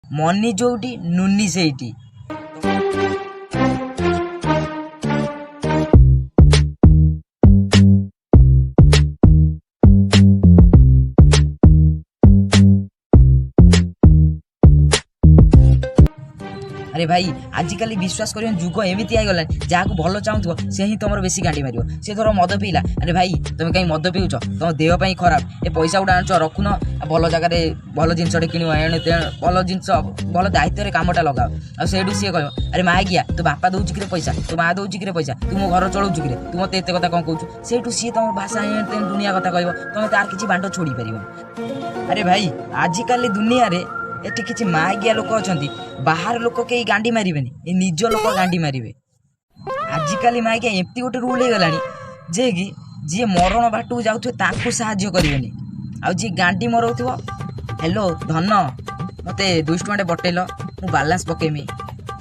Money ଯୋଉଠି ନୁନି ସେଇଠି। ଆରେ ଭାଇ, ଆଜିକାଲି ବିଶ୍ୱାସ କରିବନି, ଯୁଗ ଏମିତି ହେଇଗଲାଣି, ଯାହାକୁ ଭଲ ଚାହୁଁଥିବ ସେ ହିଁ ତୁମର ବେଶୀ ଗାଣ୍ଡି ମାରିବ। ସେ ଧର ମଦ ପିଇଲା, ଆରେ ଭାଇ, ତୁମେ କାହିଁ ମଦ ପିଉଛ? ତୁମ ଦେହ ପାଇଁ ଖରାପ, ଏ ପଇସା ଗୁଡ଼ା ଆଣୁଛ ରଖୁନ, ଭଲ ଜାଗାରେ ଭଲ ଜିନିଷଟେ କିଣିବ, ଏଣେ ତେଣେ ଭଲ ଜିନିଷ, ଭଲ ଦାୟିତ୍ୱରେ କାମଟା ଲଗାଅ। ଆଉ ସେଇଠୁ ସିଏ କହିବ, ଆରେ ମାଗିଆ, ତୋ ବାପା ଦେଉଛି କିରେ ପଇସା? ତୋ ମା ଦେଉଛି କିରେ ପଇସା? ତୁ ମୋ ଘର ଚଳଉଛୁ କିରେ? ତୁ ମୋତେ ଏତେ କଥା କ'ଣ କହୁଛୁ? ସେଇଠୁ ସିଏ ତୁମ ଭାଷା ଏଣେ ତେଣେ ଦୁନିଆ କଥା କହିବ, ତୁମେ ତାର କିଛି ବାଣ୍ଡ ଛୋଡ଼ି ପାରିବନି। ଆରେ ଭାଇ, ଆଜିକାଲି ଦୁନିଆରେ ଏଠି କିଛି ମାଗିଆ ଲୋକ ଅଛନ୍ତି, ବାହାର ଲୋକ କେହି ଗାଣ୍ଡି ମାରିବେନି, ଏ ନିଜ ଲୋକ ଗାଣ୍ଡି ମାରିବେ। ଆଜିକାଲି ମାଗିଆ ଏମିତି ଗୋଟେ ରୁଲ୍ ହେଇଗଲାଣି ଯେ କି ଯିଏ ମରଣ ବାଟକୁ ଯାଉଥିବ ତାଙ୍କୁ ସାହାଯ୍ୟ କରିବେନି, ଆଉ ଯିଏ ଗାଣ୍ଡି ମରଉଥିବ, ହ୍ୟାଲୋ ଧନ, ମୋତେ 200 ଟଙ୍କାଟେ ବଟେଇଲ, ମୁଁ ବାଲାନ୍ସ ପକେଇମି।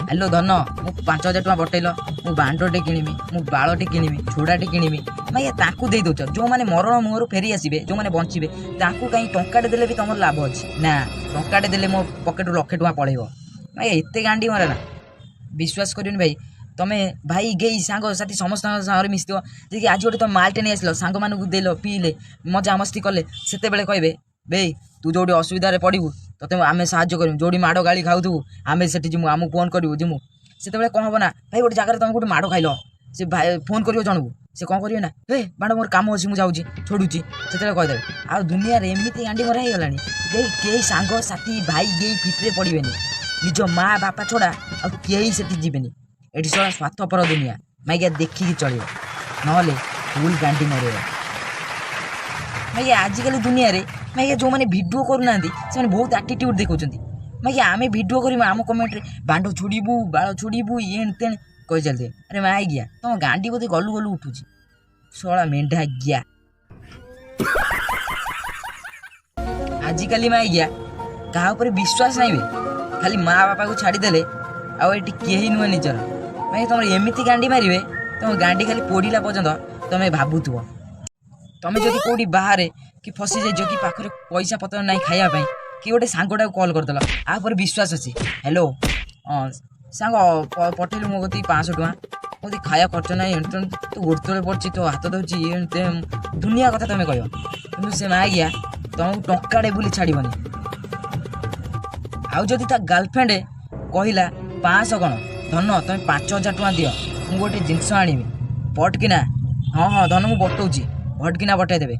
ହ୍ୟାଲୋ ଧନ, ମୁଁ 5000 ଟଙ୍କା ବଟେଇଲ, ମୁଁ ବାଣ୍ଡଟେ କିଣିମି, ମୁଁ ବାଳଟେ କିଣିମି, ଛୋଡ଼ାଟେ କିଣିମି। ମାଇଆ ତାଙ୍କୁ ଦେଇ ଦେଉଛ। ଯେଉଁମାନେ ମରଣ ମୁହଁରୁ ଫେରି ଆସିବେ, ଯେଉଁମାନେ ବଞ୍ଚିବେ, ତାଙ୍କୁ କାହିଁ ଟଙ୍କାଟେ ଦେଲେ ବି ତୁମର ଲାଭ ଅଛି ନା? ଟଙ୍କାଟେ ଦେଲେ ମୋ ପକେଟରୁ ଲକ୍ଷେ ଟଙ୍କା ପଳେଇବ। ମାଇଆ ଏତେ ଗାଣ୍ଡି ମରେ ନା, ବିଶ୍ୱାସ କରିବନି ଭାଇ। ତମେ ଭାଇ ଗେଇ ସାଙ୍ଗସାଥି ସମସ୍ତଙ୍କ ସାଙ୍ଗରେ ମିଶିଥିବ ଯେ କି ଆଜି ଗୋଟେ ତମେ ମାଲଟେ ନେଇ ଆସିଲ, ସାଙ୍ଗମାନଙ୍କୁ ଦେଲ, ପିଇଲେ, ମଜାମସ୍ତି କଲେ, ସେତେବେଳେ କହିବେ, ବେଇ ତୁ ଯେଉଁଠି ଅସୁବିଧାରେ ପଡ଼ିବୁ ତୋତେ ଆମେ ସାହାଯ୍ୟ କରିବୁ, ଯେଉଁଠି ମାଡ଼ ଗାଳି ଖାଉଥିବୁ ଆମେ ସେଠି ଯିମୁ, ଆମକୁ ଫୋନ୍ କରିବୁ ଯିମୁ। ସେତେବେଳେ କ'ଣ ହେବ ନା ଭାଇ, ଗୋଟେ ଜାଗାରେ ତମେ ଗୋଟେ ମାଡ଼ ଖାଇଲ, ସେ ଭାଇ ଫୋନ୍ କରିବ ଜଣକୁ, ସେ କ'ଣ କରିବେ ନା, ହେ ବାଣ୍ଡ ମୋର କାମ ଅଛି ମୁଁ ଯାଉଛି, ଛୋଡ଼ୁଛି, ସେତେବେଳେ କହିଦେବେ। ଆଉ ଦୁନିଆରେ ଏମିତି ଗାଣ୍ଡି ମରା ହେଇଗଲାଣି ଯେ କେହି ସାଙ୍ଗସାଥି ଭାଇ ଗେଇ ଫିଟିରେ ପଡ଼ିବେନି, ନିଜ ମା ବାପା ଛଡ଼ା ଆଉ କେହି ସେଠି ଯିବେନି। ଏଠି ଶଳା ସ୍ୱାର୍ଥପର ଦୁନିଆ ମାଇକିଆ, ଦେଖିକି ଚଳିବ, ନହେଲେ ଫୁଲ୍ ଗାଣ୍ଡି ମରେଇବ ମାଇକିଆ। ଆଜିକାଲି ଦୁନିଆରେ ମାଇକିଆ ଯେଉଁମାନେ ଭିଡ଼ିଓ କରୁନାହାନ୍ତି ସେମାନେ ବହୁତ ଆଟିଟ୍ୟୁଡ଼୍ ଦେଖାଉଛନ୍ତି। ମାଇକିଆ ଆମେ ଭିଡ଼ିଓ କରିବୁ, ଆମ କମେଣ୍ଟରେ ବାଣ୍ଡ ଛୋଡ଼ିବୁ, ବାଳ ଛୋଡ଼ିବୁ, ଏଣେ ତେଣେ କହି ଚାଲିଥିବେ। ଆରେ ମାଇକିଆ, ତମ ଗାଣ୍ଡି ବୋଧେ ଗଲୁ ଗଲୁ ଉଠୁଛି, ଶଳା ମେଣ୍ଢା ଗିଆ। ଆଜିକାଲି ମାଇକିଆ କାହା ଉପରେ ବିଶ୍ୱାସ ନାହିଁ ବେ, ଖାଲି ମା ବାପାକୁ ଛାଡ଼ିଦେଲେ ଆଉ ଏଠି କେହି ନୁହେଁ ନିଜର। ମାନେ ତମର ଏମିତି ଗାଣ୍ଡି ମାରିବେ, ତମ ଗାଣ୍ଡି ଖାଲି ପୋଡ଼ିଲା ପର୍ଯ୍ୟନ୍ତ ତମେ ଭାବୁଥିବ। ତମେ ଯଦି କେଉଁଠି ବାହାରେ କି ଫସି ଯାଇଛ କି ପାଖରେ ପଇସା ପତ୍ର ନାହିଁ ଖାଇବା ପାଇଁ, କି ଗୋଟେ ସାଙ୍ଗଟାକୁ କଲ୍ କରିଦେଲ, ଆ ଉପରେ ବିଶ୍ୱାସ ଅଛି, ହ୍ୟାଲୋ ହଁ ସାଙ୍ଗ ପଠେଇଲୁ ମୋ କତିକି 500 ଟଙ୍କା, ମୋ କତିକି ଖାଇବା ଖର୍ଚ୍ଚ ନାହିଁ, ଏଣୁ ତେଣୁ ତୁ ଗୋଡ଼ ତଳେ ପଡ଼ିଛି, ତୋ ହାତ ଧରୁଛି, ଏଣୁ ତେଣୁ ଦୁନିଆ କଥା ତମେ କହିବ, କିନ୍ତୁ ସେ ମାଗିଆ ତମକୁ ଟଙ୍କାଟେ ବୋଲି ଛାଡ଼ିବନି। ଆଉ ଯଦି ତା ଗାର୍ଲଫ୍ରେଣ୍ଡ କହିଲା 500 କ'ଣ ଧନ ତମେ 5000 ଟଙ୍କା ଦିଅ, ମୁଁ ଗୋଟେ ଜିନିଷ ଆଣିବି, ପଟକିନା ହଁ ହଁ ଧନ ମୁଁ ବଟଉଛି, ଭଟକିନା ବଟେଇ ଦେବେ।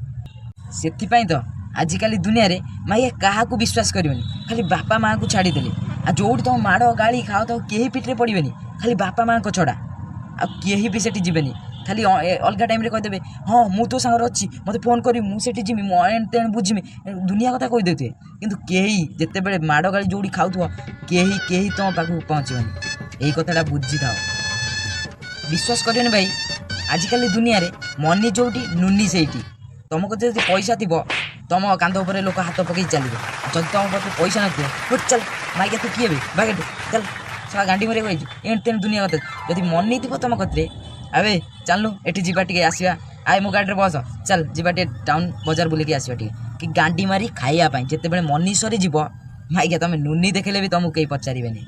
ସେଥିପାଇଁ ତ ଆଜିକାଲି ଦୁନିଆରେ ମାଇଆ କାହାକୁ ବିଶ୍ୱାସ କରିବନି, ଖାଲି ବାପା ମାଆଙ୍କୁ ଛାଡ଼ିଦେଲେ। ଆଉ ଯେଉଁଠି ତମ ମାଡ଼ ଗାଳି ଖାଅ ତ କେହି ପିଠିରେ ପଡ଼ିବେନି, ଖାଲି ବାପା ମାଆଙ୍କ ଛଡ଼ା ଆଉ କେହି ବି ସେଠି ଯିବେନି। ଖାଲି ଅଲଗା ଟାଇମ୍ରେ କହିଦେବେ, ହଁ ମୁଁ ତୋ ସାଙ୍ଗରେ ଅଛି, ମୋତେ ଫୋନ୍ କରିବି, ମୁଁ ସେଠି ଯିବି, ମୁଁ ଏଣେ ତେଣେ ବୁଝିମି, ଦୁନିଆ କଥା କହିଦେଉଥିବେ, କିନ୍ତୁ କେହି ଯେତେବେଳେ ମାଡ଼ ଗାଳି ଯେଉଁଠି ଖାଉଥିବ କେହି କେହି ତମ ପାଖକୁ ପହଞ୍ଚିବନି। ଏଇ କଥାଟା ବୁଝିଥାଅ। ବିଶ୍ୱାସ କରିବନି ଭାଇ, ଆଜିକାଲି ଦୁନିଆରେ ମନି ଯେଉଁଠି ନୁନି ସେଇଠି। ତମ କତିରେ ଯଦି ପଇସା ଥିବ ତମ କାନ୍ଧ ଉପରେ ଲୋକ ହାତ ପକେଇ ଚାଲିବେ, ଯଦି ତମ ପାଖରେ ପଇସା ନଥିବ, ହୁଟ୍ ଚାଲ ମାଇକିଆ ତୁ କିଏ ବେ, ବାଗେଟୁ ଚାଲ, ଶଳା ଗାଣ୍ଡି ମରିବାକୁ ଆଇଛୁ, ଏଣେ ତେଣେ ଦୁନିଆ କଥା। ଯଦି ମନି ଥିବ ତମ କତିରେ, ଆବେ ଚାଲୁ ଏଠି ଯିବା ଟିକେ ଆସିବା, ଆଏ ମୋ ଗାଡ଼ିରେ ବସ, ଚାଲ ଯିବା ଟିକେ ଟାଉନ୍ ବଜାର ବୁଲିକି ଆସିବା ଟିକେ, କି ଗାଣ୍ଡି ମାରି ଖାଇବା ପାଇଁ, ଯେତେବେଳେ ମନି ସରିଯିବ ମାଇକିଆ ତମେ ନୁନି ଦେଖିଲେ ବି ତମକୁ କେହି ପଚାରିବେନି।